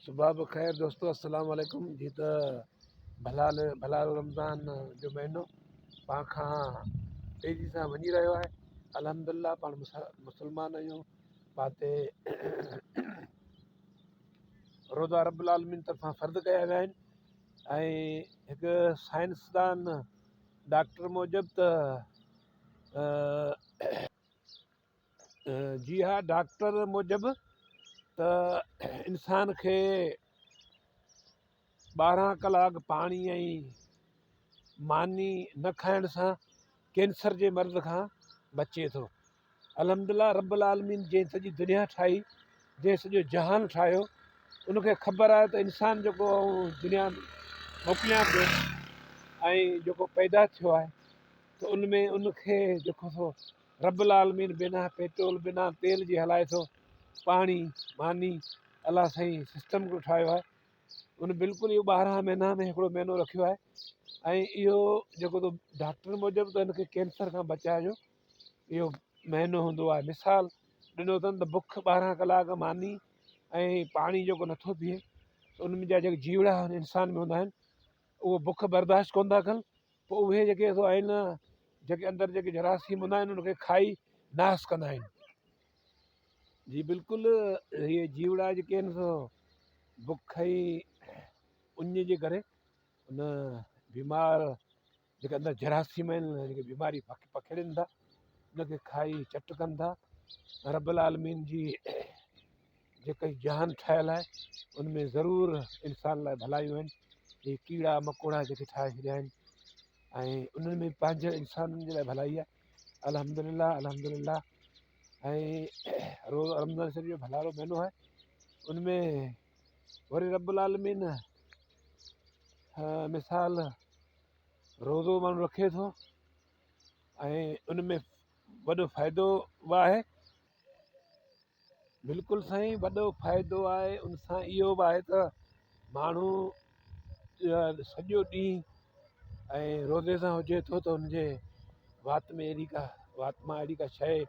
صبح بخير دوستو السلام عليڪم جي ته ڀلال ڀلارو رمضان جو مهينو پاڻ کان تيزي سان وڃي رهيو آهي الحمدلله پاڻ مسلمان آهيون پاڻ تي روزا رب العالمين طرفان فرض ڪيا ويا آهن ۽ هڪ سائنسدان ڊاڪٽر موجب ته جي ها ڊاڪٽر موجب ته انسان کي 12 ڪلاڪ پاڻي ۽ ماني نه کائڻ سان ڪينسر جي مرض کان بچي ٿو. الحمدلله رب العالمين جنهن سڄي دنيا ٺاهي جنهن سڄو جهان ٺاهيو ان کي خبر آهي ته انسان جيڪو آئون دنيا ۾ موڪليان پيو ۽ جيڪو پيدا ٿيو آهي ته ان ۾ ان کي جيڪو سو رب العالمين بنا پيٽرول بنا تيل جي هلائي ٿو پاڻي ماني الله سائين سسٽم هڪڙو ٺاهيو آهي ان بلڪل اهو 12 مهينا ۾ هڪڙو مهينو رکيو آهي ۽ اهو جيڪو تو ڊاڪٽر موجب ته هن کي ڪينسر کان بچاء جو اهو مهينو هوندو آهي مثال ڏنو اٿن ته بک 12 ڪلاڪ ماني ۽ پاڻي جيڪو نٿو پيئي ته ان جا جيڪي جيوڙا انسان ۾ هوندا آهن اهو بک برداشت ڪونه ٿا ڪن پوء اهي جيڪي سو آهن جيڪي اندر جيڪي جراثيم هوندا آهن ان کي کائي ناس ڪندا آهن. جي بلڪل اهي جيوڙا جيڪي آهن سو بک ۽ اڃ جي ڪري ان بيمار جيڪي اندر جراثيم آهن جيڪي بيماري پکيڙين ٿا ان کي کائي چٽ ڪن ٿا رب العالمين جي جيڪي جهان ٺهيل آهي ان ۾ ضرور انسان لاء ڀلايون آهن هي ڪيڙا مڪوڙا جيڪي ٺاهي ڇڏيا آهن ۽ انهن ۾ پنهنجي انسانن جي لاء ڀلائي آهي الحمد لله الحمد لله ۽ روز رمضان شريف جو ڀلارو مهينو آهي ان ۾ وري رب العالمين مثال روزو ماڻهو رکي ٿو ۽ ان ۾ وڏو فائدو به آهي بلڪل سائين وڏو فائدو آهي ان سان اهو به آهي ته ماڻهو سڄو ڏينهن ۽ روزي سان هجي ٿو ته ان جي وات ۾ اهڙي ڪا وات مان اهڙي ڪا شيء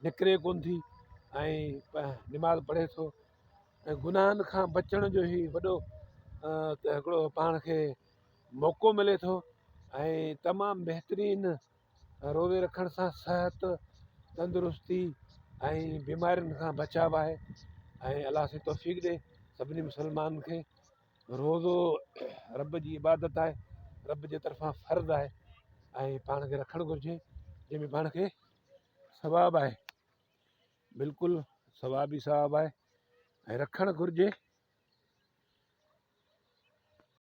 نڪري ڪونه ٿي ۽ نماز پڙهي ٿو ۽ گناهن کان بچڻ جو هي وڏو هڪڙو پاڻ کي موقعو ملي ٿو ۽ تمام بهترين روزي رکڻ سان صحت، تندرستي ۽ بيمارين کان بچاء آهي ۽ الله سائين توفيق ڏي سڀني مسلمانن کي روزو رب جي عبادت آهي رب جي طرفان فرض آهي ۽ پاڻ کي رکڻ گهرجي جنهن ۾ پاڻ کي ثواب آهي بلڪل ثواب ئي ثواب آهي ۽ رکڻ گهرجي.